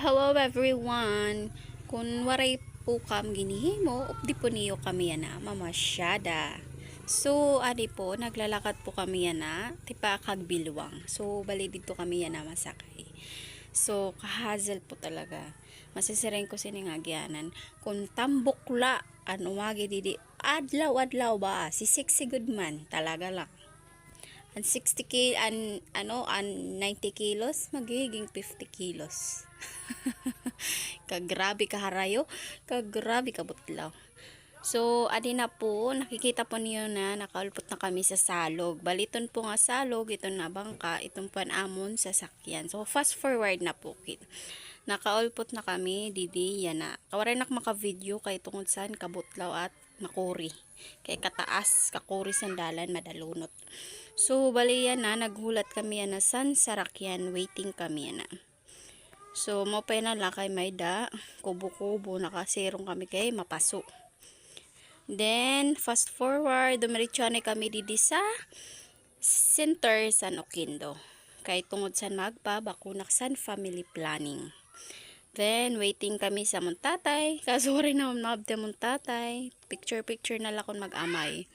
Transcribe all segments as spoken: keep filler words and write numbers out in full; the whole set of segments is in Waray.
Hello everyone! Kun waray po kam ginhihimo, updi po niyo kami yana, mamasyada. So, adi po, naglalakad po kami yana, tipa kag Bilwang. So, bali didto kami yana masakay. So, kahazel po talaga. Masisiring ko sini nga agianan. Kun tambok la, an umagi didi, adlaw-adlaw ba? Si Sexy Goodman, talaga lang. An sixty ki-, an, ano, an ninety kilos, magiging fifty kilos. Kagrabe kaharayo, kagrabe kabutlaw. So, adi na po, nakikita po niyo na nakaulpot na kami sa salog. Bali iton po nga salog, iton nga bangka, iton po an amon sasakyan. So, fast forward na po kit. Nakaulpot na kami, didi, yana. Kawaray na ak maka-video kay tungod san kabutlaw at makuri. Kay kataas, kakuri san dalan, madalunot. So, bali yana, naghulat kami yana san sarakyan, waiting kami yana. So, maupay na la kay may-ada kubo-kubo, nakasirong kami kay mapaso. Then, fast forward, dumiretso na kami didi sa center san Oquendo. Kay tungod san magpabakuna ak san family planning. Then, waiting kami sa amon tatay. Kaso waray na maabot amon tatay. Picture-picture na la kon mag-amay.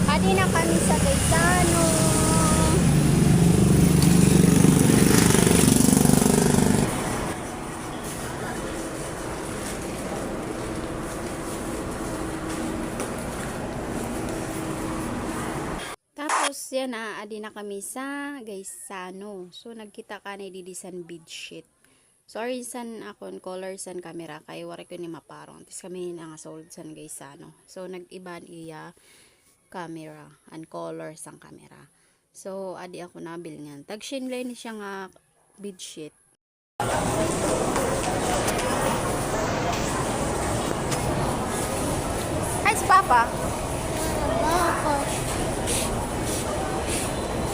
Adi na kami sa Gaisano. Tapos, yana, adi na kami sa Gaisano. So, nagkita kami didi san bedsheet. Sorry san akon color san camera kay waray ko ini maparong. Tapos kami nangasulod san Gaisano. So, nag-iba an iya camera, an color san camera. So, adi ako nabilngan. Tag-syen la ini siya nga bedsheet. Hi, si Papa.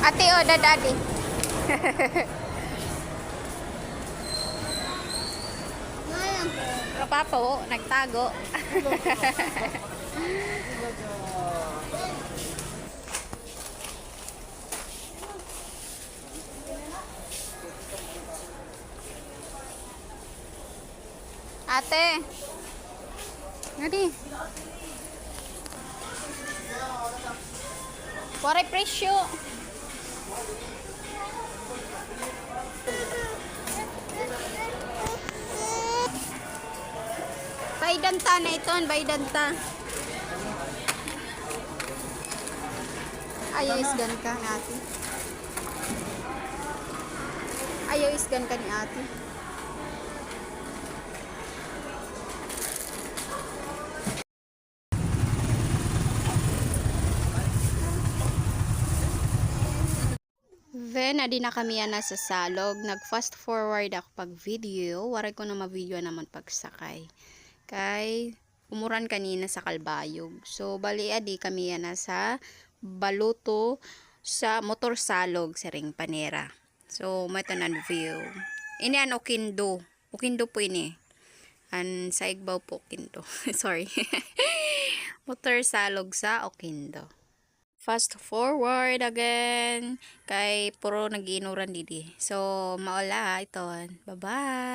Ate, o, Dad, Adi. Ka Papa, o, nagtago. Ate. Ngadi. Waray presyo. Baydan ta na iton, baydan ta. Ayaw isgan ka ni ate. Ayaw isgan ka ni ate. Then, adi na kami yana sa Salog. Nag-fast forward ako pag-video. Waray ko na ma-video an amon pagsakay. Kay umuran kanina sa Calbayog. So, bali adi kami yana sa Baluto sa Motor Salog, siring pa nira. So, may tanan view. Ini an Oquendo. Oquendo po ini. An sa igbaw po Oquendo. Sorry. Motor Salog sa Oquendo. Fast forward again. Kay puro nag-iinuran didi. So, mao la iton. Bye-bye.